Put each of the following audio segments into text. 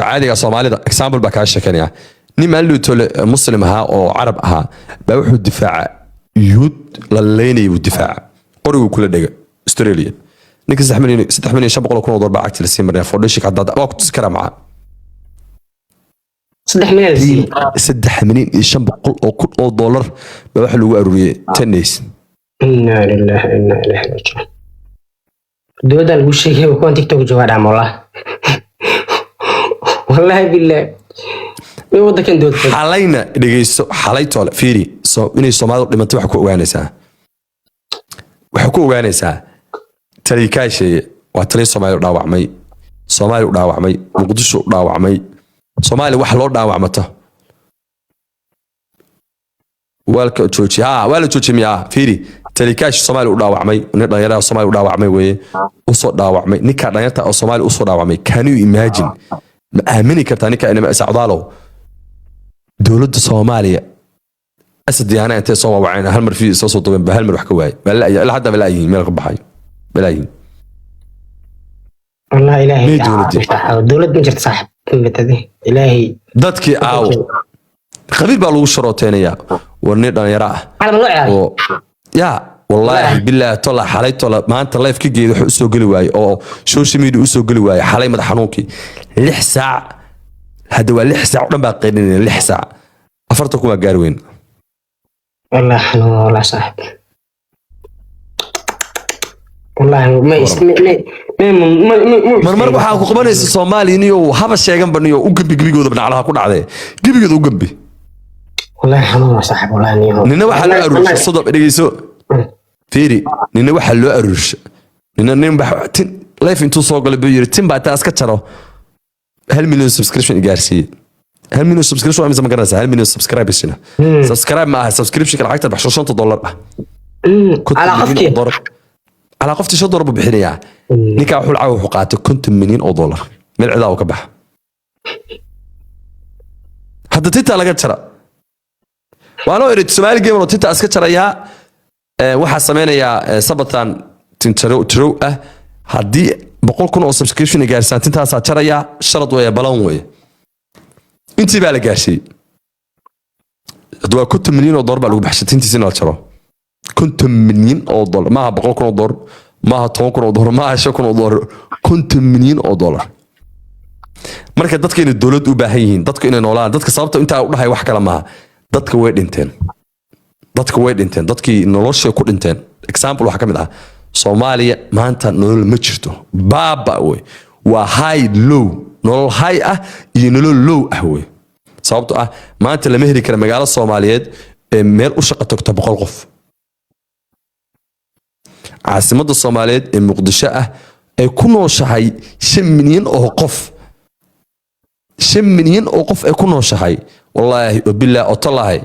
Caadiga Soomaalida example baa kaa sheekanaya. Nin maalin tole Muslim ahaa oo Carab ahaa baa wuxuu difaaca Yuhuud la leynayay buu difaaca, qoriguu kula dhega Australia. Ninka 3 milyan, 3,500,000 oo dollar baa cagti lasii marinaya foundation. Hadda waa ku tusi karaa macaa. 3 milyan la siiyey? 3,500,000 oo dollar baa waxa lagu aruuriyey 10 days. Inna lillahi wa inna ilayhi raaji'uun. Dowladda lagu sheegay kuwan TikTok joogaa dham, wallahi, wallahi billahi, way wadankan dowlad. Xalayna dhegeyso, xalay toole fiiri. So inay Soomaalidu dhimatay waxa ku ogaanaysaa, waxaa ku ogaanaysaa talikaasheeye waa taliya Soomaali u dhaawacmay, Soomaali u dhaawacmay, Muqdisho u dhaawacmay. Soomaali wax loo dhaawacmato waa la joojiye, ha, waa la joojiyey miyaa? Fiiri, talikaash Soomaali u dhaawacmay, nin dhalinyarada Soomaali u dhaawacmay weeye, usoo dhaawacmay. Ninka dhalinyarta oo Soomaali usoo dhaawacmay, can you imagine? Ma aamini kartaa ninka inama sacdaalow? Dowladda Soomaaliya Asad diyaana intay soo wawaceen hal mar fi soo soo duubeen ba hal mar wax ka waayay. Baa ilaa hadda balaayihiin meel ka baxayo balaayihiin. Wallahi ilaahay. May dowladii? Dowlad ma jirto, saaxib, matadi ilaahay. Dadkii aawo? Qabiil baa lagu sharooteynaya. War nin dhalinyaro ah Calama loo ciyaaray. oo ya wallaahi bilaahi tola xalay tola maanta live ka geeda wuxuu usoo geli waayey oo social media usoo geli waayey xalay madax xanuunkii 6 saac. Hadda waa 6 saac oo dhan baa qaylinaya, 6 saac 40 kun waa gaari weyn. Wallahi xanuun, wallahi saaxib, wallahi ma ma ma ma ma. Marmar waxaa ku qabanaysa Soomaaliya niyo haba sheeganba niyo u gembi gebigooda naclaha ku dhacdee, gebigooda u gembi. Wallahi xanuun waa saaxib, wallahi niyo. Nina waxaa loo aruurshay 30. Dhegeyso, fiiri, nina waxaa loo aruurshay, nina nin ba tin live intuu soo galay buu yiri tin baa intaa iska jaro 1 milyan subscription i gaarsiiyey. 1 milyan subscription waa mise? Ma garanaysaa 1 milyan subscribers-na? Subscribe ma aha, subscriptionka lacagta baxsho $5 ah. 50 calaa milyan qofkii oo dollar. Calaa qofkii $5 buu bixinayaa. Ninkaa wuxuu lacag wuxuu qaatay $50 milyan meel cidaa uu ka baxa. Hadda tintaa laga jara waa loo iri Somali Gamer oo tintaa iska jarayaa. Waxaa sameynayaa sabatan tin jarow jarow ah. Haddii 100,000 oo subscription ay gaarsaan tintaasaa jarayaa, sharad weeye, balan weeye. Intii baa la gaarsiiyey. Hadda waa $50 milyan oo baa lagu baxshay tintiisa in la jaro. $50 milyan maaha $100,000, maaha $10,000, maaha $5,000, $50 milyan oo. Marka dadka inay dowlad u baahan yihiin, dadku inay noolaan, dadka sababta intaa u dhahay wax kale maaha. Dadka way dhinteen, dadka way dhinteen, dadkii noloshay ku dhinteen. Example waxaa ka mid ah Soomaaliya maanta nolol ma jirto, baaba wey. Waa high low, nolol high ah iyo nolol low ah wey. Sababto ah maanta lama heli kara magaalo Soomaaliyeed ee meel u shaqo tagto 100 qof. Caasimadda Soomaaliyeed ee Muqdisho ah ay ku nooshahay 5 milyan oo qof, 5 milyan oo qof ay ku nooshahay, wallaahi oo bilaa oo talahay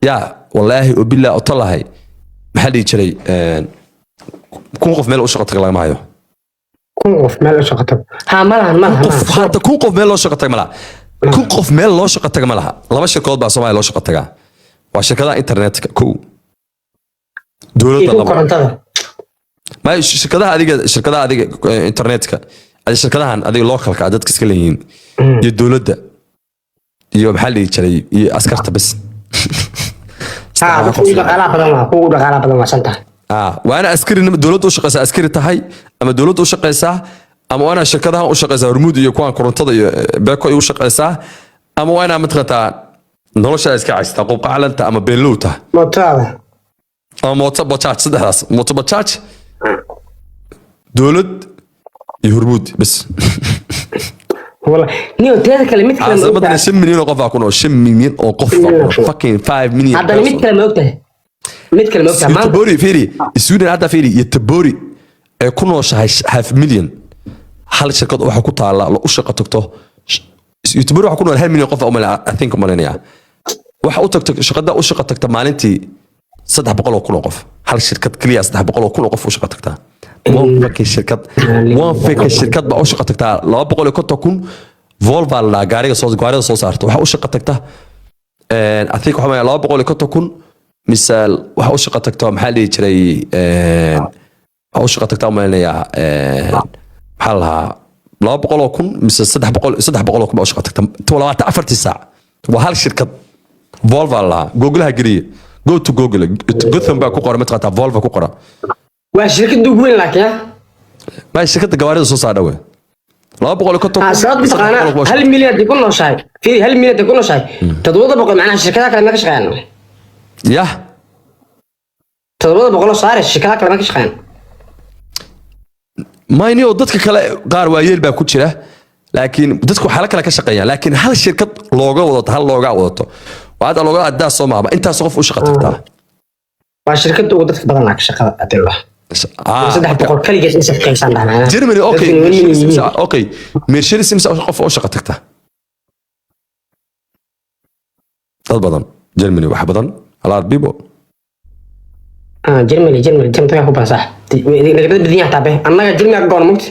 ya, wallaahi oo bilaa oo talahay, maxaa dhihi jiray, 1000 qof meel u shaqo taga lagama hayo. 1000 qof meel u shaqo tago ha malahan, malahan. Qof hadda 1000 qof meel loo shaqo taga malaha, 1000 qof meel loo shaqo taga malaha. Laba shirkadood baa Soomaaliya loo shaqo tagaa: waa shirkadaha internetka kow, dowladda iyo labo. Korontada. Ma shirkadaha adiga, shirkadaha adiga internetka adi, shirkadahan adiga localka ah dadka iska leeyihiin iyo dowladda iyo maxaa la dhihi jiray iyo askarta bas. Ha, dadka ugu dhaqaalaha badan waa kuwa ugu dhaqaalaha badan waa santa. Ah, waana askari dowladda u shaqeysaa, askari tahay ama dowladda u shaqeysaa, ama waa inaa shirkadahan u shaqeysaa, Hormuud iyo kuwan korontada iyo Beko ay u shaqeysaa, ama waa inaa mataqaantaa noloshaa iska caystaa, qubqaclanta ama beenlow tahay. Mootada. Ama mooto bajaaj. Saddexdaas: mooto bajaaj, dowlad iyo Hormuud bas. Wala niyo, teeda kale mid kale ma Caasimadana ogtahay? 5 milyan oo qof baa ku nool, 5 milyan oo qof baa ku nool, fucking 5 million Haddana mid person. kale ma ogtahay? Mid kale ma ogtahay maanta? Göteborg fiiri, Sweden hadda fiiri, Göteborg ee ku nooshahay half million, hal shirkad waxa ku taala la u shaqo tagto. Göteborg waxa ku nool 1 milyan qof I think umaleynaya. Waxa u tagto shaqada u shaqo tagta maalintii 300,000 oo qof. Hal shirkad kaliya 300,000 oo qof u shaqo tagtaa. One fucking shirkad, one fucking shirkad baa u shaqo tagtaa 250,000. Volvo la dhahaa gaariga soo gaarida soo saarto waxa u shaqo tagta, I think waxa weeye 250,000 mise waxa u shaqo tagto, maxaa la dhihi jiray, waxa u shaqo tagtaa umaleynayaa, maxaa la lahaa. 200,000 mise 300, 300,000 baa u shaqo tagta 24-tii saac. Waa hal shirkad, Volvo lahaa. Googlaha geliye, go to Google, Gotham baa ku qora, mataqataa, Volvo ku qora. Waa shirkadda ugu weyn laakiin, ha? Ma shirkadda gawaarida soo saarha wey, 250 Ah, kun sabab 300,000 mataqaanaa baa u 1 milyan haddii ku nooshahay, fiiri, 1 milyan haddii ku nooshahay, 700 macnaha shirkadaha kale ma ka shaqeeyaan? Yah. 700 oo saare shirkadaha kale ma ka shaqeeyaan? Maynio, dadka kale qaar waayeel baa ku jira, laakiin dadku waxyaalo kale ka shaqeeyaan, laakiin hal shirkad looga wadato, hal looga wadato, waa hadda looga adaa soo maaba intaas qof u shaqa tagtaa. Waa shirkadda ugu dadka badan laakiin shaqada hadii la Ah, saddex marka boqol kaligeed in shaqeysaan dhaha macnaha. Germany, okay. Dadkuna weli Mercedes yihiin. Okay, Mercedes imisa qof u shaqa tagta? Dad badan Germany, wax badan, a lot of people. Ah, Germany Germany ku badan sax, nagada badan yahay taabe annaga Germany ka goona mugti.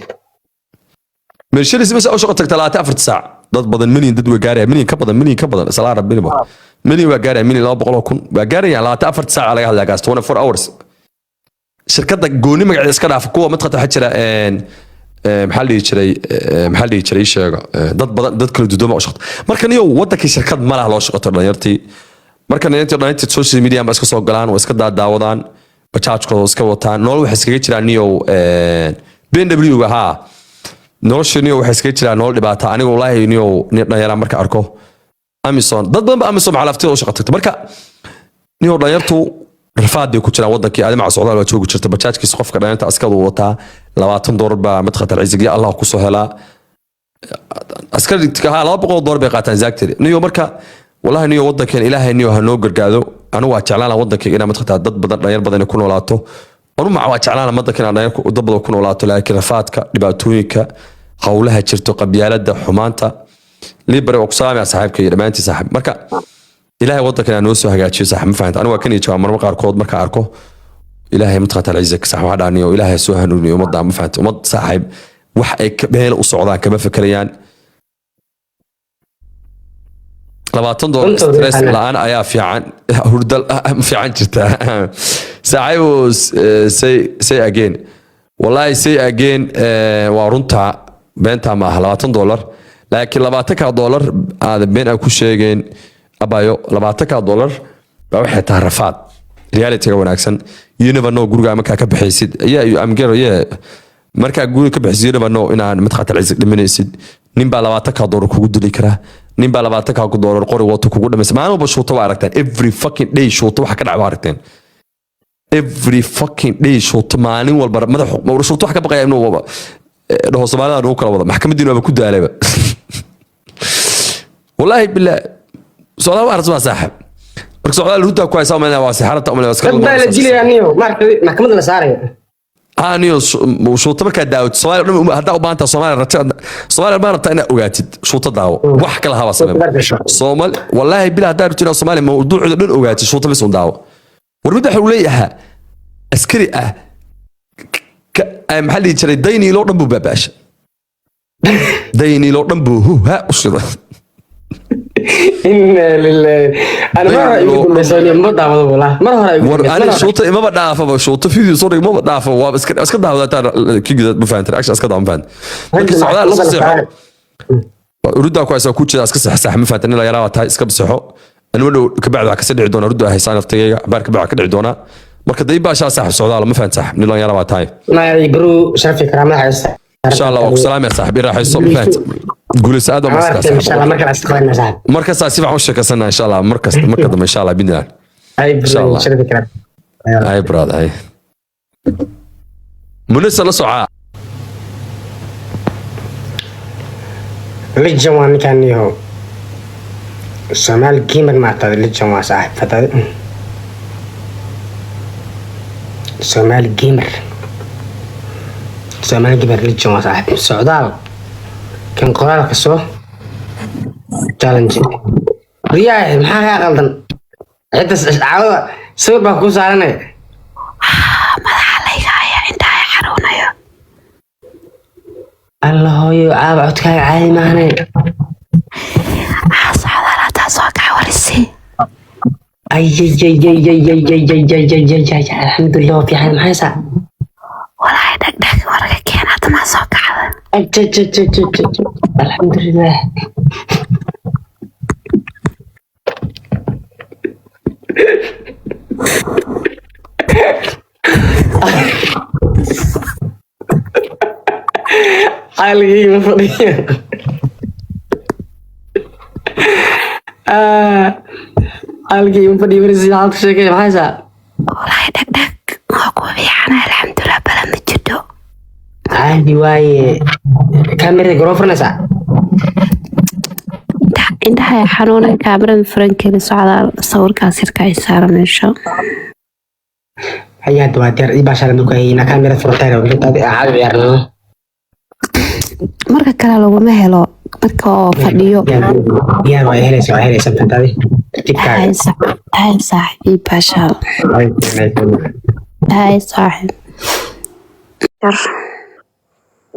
Mercedes imisa u shaqa tagta 24 saac? Dad badan, milyan dad way gaaraya, milyan ka badan, milyan ka badan, salaa rabbiniba, milyan waa gaaraya, 1,200,000 waa gaaraya. 24 saac laga hadlaya gaas, 24 hours. Shirkadda gooni magaceeda iska dhaaf, kuwa madqata waxaa jira maxaa la dhihi jiray, maxaa la dhihi jiray, ii sheego, dad badan, dad kala duduuma u shaqto. Marka niyow wadankii shirkad ma laha loo shaqato. Dhalinyartii, marka dhalinyartii social media ba iska soo galaan, waa iska daadaawadaan, bajaajkooda iska wataan, nolol waxay iskaga jiraan niyow BMW ga haa. Nolosha niyow waxay iskaga jiraan nolol dhibaata. Aniga wallaahi niyow nin dhalinyara marka arko Amazon, dad badan ba Amazon maxaa laftida u shaqa tagto. Marka niyow dhalinyartu rafaad bay ku jiraan wadankii. Adi maca socdaal waa joogi jirta, bajaajkiisa qofka dhalinyarta askadu wataa $20 baa madkhatar cizig ya Allah kusoo helaa. Askari ha $200 bay qaataan zaagtiri niyo. Marka wallahi niyo wadankeen Ilaahay niyo ha noo gargaado. Anigu waa jeclaan lahaa wadankayga inaa madkhataa dad badan, dhalinyar badan inay ku noolaato. Anu maca waa jeclaan lahaa wadanka inaa dhalinyar dad badan ku noolaato, laakiin rafaadka, dhibaatooyinka, howlaha jirto, qabyaalada, xumaanta libere waa ku salaamaya saaxiibka iyo dhammaantii saaxiib. Marka Ilaahay wadankan aa noo soo hagaajiyo saaxiib, ma fahanta? Anigu waa kan iyo jawaab marmar qaarkood marka arko Ilaahay mataqaanta alcizak sax waxaa dhahaniyo Ilaahay soo hanuuniyo ummadda, ma fahanta? Ummad saaxiib wax ay meel u socdaan kama fekerayaan. $20 Runtooda stress yaqaanaa. la-aan ayaa fiican, hurda fiican jirta saaxiibu. Say again, wallahi say again. Waa runta, beentaa ma aha $20, laakiin 20-kaa dollar aada been aan ku sheegeen abayo, 20-kaa dollar baa waxay tahay rafaad. Realityga wanaagsan, you never know guriga markaa ka baxaysid. Yeah, I'm gero, yeah, markaa guriga ka baxaysid, you never know inaan madqatal cisig dhimanaysid. Nin baa 20-kaa dollar kugu dili karaa, nin baa 20-kaa dollar qori wato kugu dhamaysa. Maalin walba shuuto waa aragteen, every fucking day shuuto waxa ka dhaca waa aragteen, every fucking day shuuto, maalin walba madax shuuto wax ka baqaya inuu dhaho Soomaalida nagu kala wada maxkamadiina waaba ku daalayba, wallaahi bilah. Socdaal waa aragti waa saaxib. Marka socdaal runtaa ku haysaa umalina waa sixarata umalina iska Dad baa la dilayaa niyo, maxkamadda la saaraya. Ah niyo, shuuto markaa daawatid Soomaaliya dhan haddaa u baahan tahay, Soomaaliya raja Soomaaliya ma rabtaa inaad ogaatid, shuuto daawo, wax kale haba samee. Soomaali wallaahi bilaa haddaa rabtid inaad Soomaaliya mawduucooda dhan ogaatid, shuuto bis un daawo. War mid waxa uu leeyahaa askari ah maxaa la dhihi jiray, Dayniiloo dhan buu baabaashay, Dayniiloo dhan buu huha u shiday. Inna lillahi, ana mar hore igu dambaysa niyo, ma daawado wallah, mar hore igu War dambaysa, ani mar hore. Shuuta imaba dhaafaba, shuuta video soo dhig maba dhaafo, waa iska daawadataa kigida, ma fahantin? Action iska daawa, ma fahantin? Marka socdaal iska Maxkamadda la seexo. saaray. Ruddaa ku haysaa ku jira, iska seex saax, ma fahantin? In la yaraa tahay, iska seexo. Anima dhow kabacdi waxaa kasii dhici doona rudda haysaan naftayga baar kabacdi ka dhici doona. Marka day baashaa saaxib socdaal, ma fahantin saaxib? Nin la yaraa tahay. May bro, sharafi karaamada haysta. Insha Allah waa ku salaamaya saaxib, i raaxayso, ma fahantin? Guulayso, aad baa Maaragtay, mahadsan insha Allah saaxib. mar kale isqabanaa saaxib. Markastaa si fiican u sheekaysanaa insha Allah, markasta marka dambe insha Allah bidnillah. Ay Insha bro, Allah. sharafi karaam. Ay brother, ay munisa la socaa. Legion waa ninkan niyo, Soomaali gamer maartada, legion waa saaxib fatade Soomaali gamer, Soomaali gamer legion waa saaxib socdaal kan qoraalka soo challenge riyaa. Maxaa kaa qaldan? Cidda caawada sawir baa kuu saaranaya. Madaxa layga haya, indhaha xanuunayo. Alla hooyo, caawa codkaaga caadi maahane. Aa socdaal, haddaa soo kaca warisi. Ayayayayayayayayayayay, alxamdulilah, waa fiican, maxay saa? Walaahi dhagdhag warka keen, hadda maa soo kacda. Ajajajajaja. Alxamdulilah. Xaaligayga ma fadhiyo. Xaaligayga ma fadhiyo, warisi xaalka sheekay maxay haysaa? Walaahi dhagdhag waa kuwa fiicana, alxamdulilah, bala ma jirto. Caadi waaye. Kaamirada garoo furanaysaa? Indhaha xanuunan, kaamirada furan keli. Socdaal, sawirkaas yarka ay saara meesha. Haya, hadda waa diyaar. Ii baashaan markuu hayna kaamirada furantay rabto caadi ciyaarnaa. Marka kale laguma helo marka oo fadhiyo. Diyaar waa, helaysa, waa helaysa fantaadi tartiibkaaga. Hay saaxiib, ii baashaal. Hay saaxiib.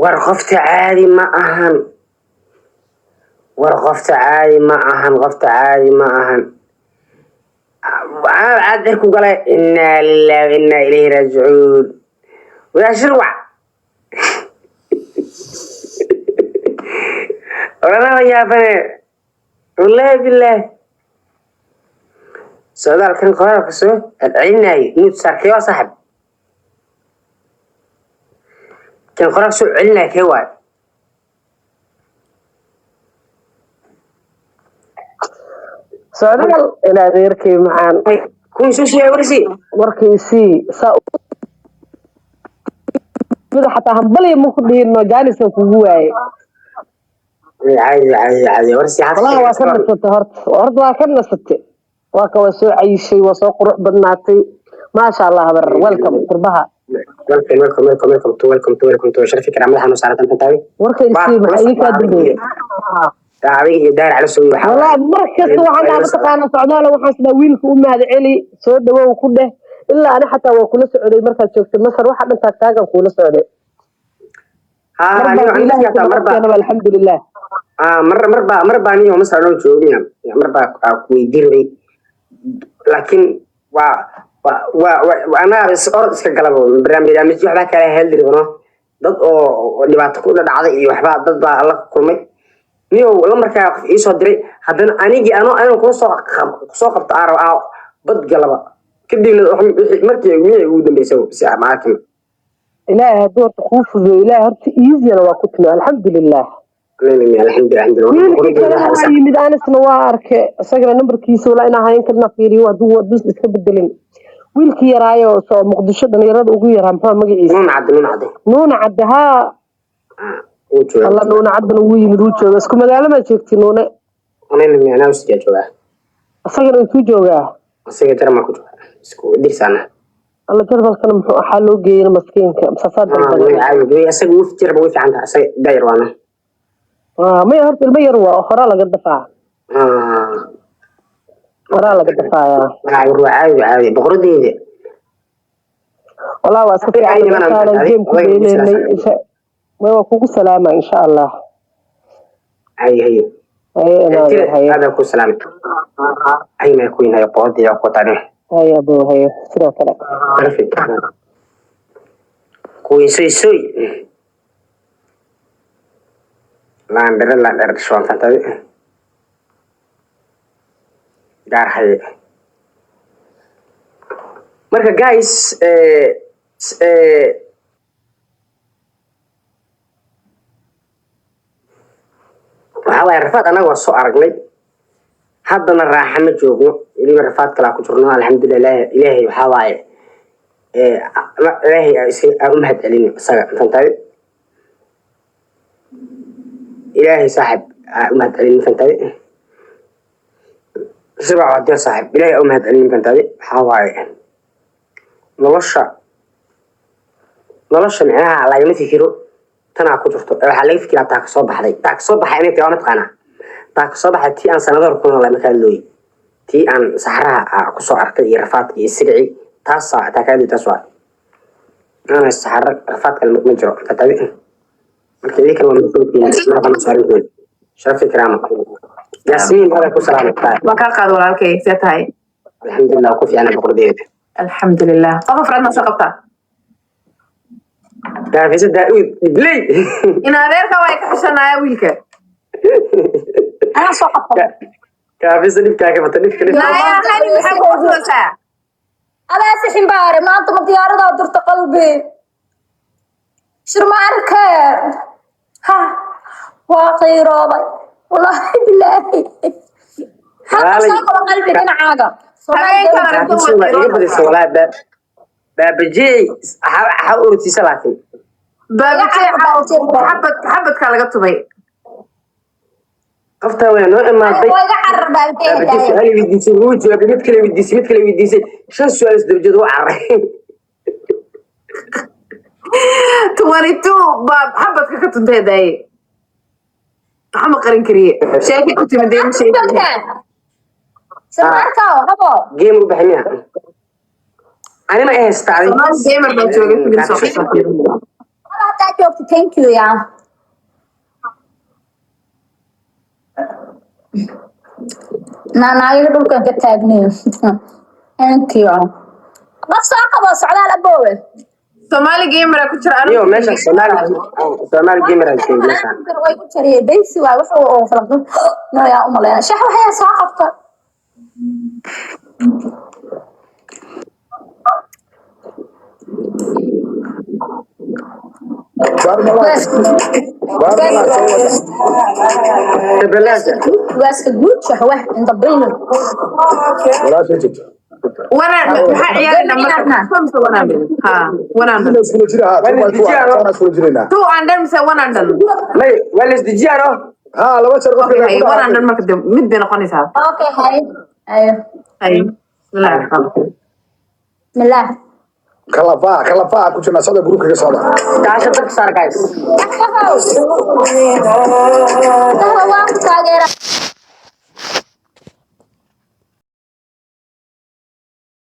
War qofta caadi ma ahan, war qofta caadi ma ahan, qofta caadi ma ahan. Caad cirku galay. Inaa lillahi wa inaa ilayhi raajicuun. Waa shirwac oranaba yaabane, wallaahi billaah. Socdaalkan qoraalka soo celcelinaayo mute saar. Kee waa saaxib kan qoraalka soo celinaayo? Kee waayo? Socdaal, in adeerkay macaan. Kuwii soo sheegay warisi. Warkiisii saa mida xataa hambalya ma ku dhihino, jaanisan kugu waaye. Caadi caadi caadi, warisi. Walahi waa ka nasatay horta waa ka nasatay, waa ka waa soo cayishay, waa soo qurux badnaatay, maasha Allah. Habar, welcome qurbaha. Welcome, welcome, welcome, welcome to, welcome to, welcome to. Sharafi karaa madaxa noo saaratan fantaadi. Warka isii, maxaa idinkaa dambeeyay? Adiga iyo daar cala soo waxaa. Wallahi mar kasta waxaan dhahaa, mataqaana socdaalo, waxaan isdhaha wiilka u mahad celi, soo dhawow ku dheh. Ilaa ani xataa waa kula socday markaad joogtay Masar, waxa dhan taagtaagan kuula socday. Haa. Mar baa aniga Ilaahay ku aniga nabad marba keenaba, alxamdulilah. Mar baa aniga Masar noo joogaya, mar baa ku weydiin rabay, laakiin waa anaa is orod iska galaba. Barnaamijyo waxbaa kala hadli rabno, dad oo dhibaato ku dhacday iyo waxbaa dad baa la kulmay. Niyow, lambarkaa qof iisoo diray, haddana anigii anoo anoo kusoo qabto aan raba aan bad galaba, kadibna markii miyay ugu dambeysay si maakin. Ilaahay hadduu horta kuu fududeeyo, Ilaahay horta easyna waa ku timi, alxamdulilah. Alxamdulilah, alxamdulilah. Wiilkii kalena waa yimid, Anisna waa arke, isagana nambarkiisa walaa inaa hayn karna fiiriyo hadduu iska bedelin. Wiilkii yaraayo soo Muqdisho dhalinyarada ugu yaraa, muxuu magaciisa? Nuun Cadde, Nuun Cadde. Nuuna Cadde, haa. Wuu joogaa. Alla, Nuuna Caddena wuu yimid, wuu jooga. Isku magaalo maa joogti, Nuune? Anina anaa usiyaa joogaa. Isagana intuu joogaa? Asiga Jarmal ku joogaa, isku dirsaana. Alla, Jarmalkana muxuu waxaa loo geeyey maskiinka masaasaa dalbaday? Caadi asaga wuu jarba, way fiican tahay, asaga dayar waana. Maya, horta ilmo yar waa, horaa laga dafaa, horaa laga dafaaya. Waa caadi caadi, boqoradeyda. Walaa waa iska Ay, fiican. niman aan Markaanan adig- game ku adig ugu dheeleynay salaamay. Way waa kugu salaama insha Allah. Hay hayo. Haye inaade, haye. Adaa ku salaamay, ayna ku inayo boqoradeyda ku tani. Haye abo, haye, sidoo kale. Perfect. Kuwii soy soy laandhere laandhere dhashoon fantadi gaar haye. Marka guys, waxaa waaye rafaad annaga waa soo aragnay, haddana raaxa ma joogno, weliba rafaad kalaa ku jirno. Alxamdulilah, Ilaahay waxaa waaye Ilaahay aan u mahad celino isaga fantadi. Ilaahay saaxib aan u mahad celino fantadi. Sibac waa diyaar saaxib, Ilaahay aan u mahad celino fantadi. Waxaa waaye nolosha micnaha lagama fikiro tanaa ku jirto, ee waxaa laga fikiraa taa kasoo baxday, taa kasoo baxay inay tahay waa mataqaanaa, taa kasoo baxday tii aan sanado hore ku noolay markaa looyi, tii aan saxaraha kusoo arkay iyo rafaadka iyo sigci, taasaa taa kaa taas waa ana saxara rafaad kale ma jiro fantadi. Marka idinkan waa masuulkiin madaxa saarantiin. Sharafi karaama, Yaasmiin, adaa ku salaamay. Waa kaa qaad walaalkay, see tahay? Alxamdulilah, ku fiicana boqordeeda. Alxamdulilah. Qof afraad ma soo qabtaa? Kaafisa Daauud dhibley. In adeerka waa ka xishanaya wiilka. Anaa soo qabta. Kaafisa dhibkaa ka bata, dhibka dhibka. Naaya hani, maxaa ku qoslaysaa? Adaa sixin baare maanta ma diyaaradaa dirta qalbi. Shir ma arkee. Ha, waa qiirooday. Wallaahi bilaahi. Halka Waalay. soo qabo qalbi dhinacaaga. Habeenka hore. Kaafisa waa iga badisa walaa baabajey ha ortiisa laakiin. Baabajey xabad xabadkaa laga tumay. Qoftaa waa noo imaaday. Waa iga carar. Baabajey Baabajey. Su-aal weydiisay, wuu jawaabay, mid kale weydiisay, mid kale weydiisay, shan su-aal isdaba jood wuu cararay. 22 baa xabadka ka tuntay daaye. Waxa ma qarin kariye, sheekay ku timid dee, ma sheegi. Joogtaan. Shir ma arkaa habo. Game u baxay miya? Ani ma haysta adi. Soomaali gamer baa joogay, filim soo qabta. Hada hadaa joogto, thank you ya. Naanaagaga dhulkan ka taagnayo. Thank you. Qof soo qabo socdaal aboowe. Soomaali gamer ku jira. Iyo meesha Soomaali gamer aan joogay meeshaan. Way ku jariyay baysi waay wax oo falaqdo nooyaa u maleynaa shax waxay soo qabta. Tabalaasa. Waaska guud shaxwah in the building. Walaasha jirta. Wanaan maxaa ciyaarayna marka? Mise wanaan ha wanaan? Ina iskula jira ha, two by two ah, toona iskula jiraynaa. Two and dhan mise one and dhan? May waa la isdejiyaano. Ha, laba jeer qofka Okay, hay ku one and dhaca. dhan marka de mid bay noqonaysaa. Okay, hay ayo. Hay, bismillahi raxmaan raxiim. Bismillah. Kalafaa kalafaa ku jirnaa, socda, gruupka ka socda. Taasha dabka saar, guys. Shaxwahow, waa ku taageera.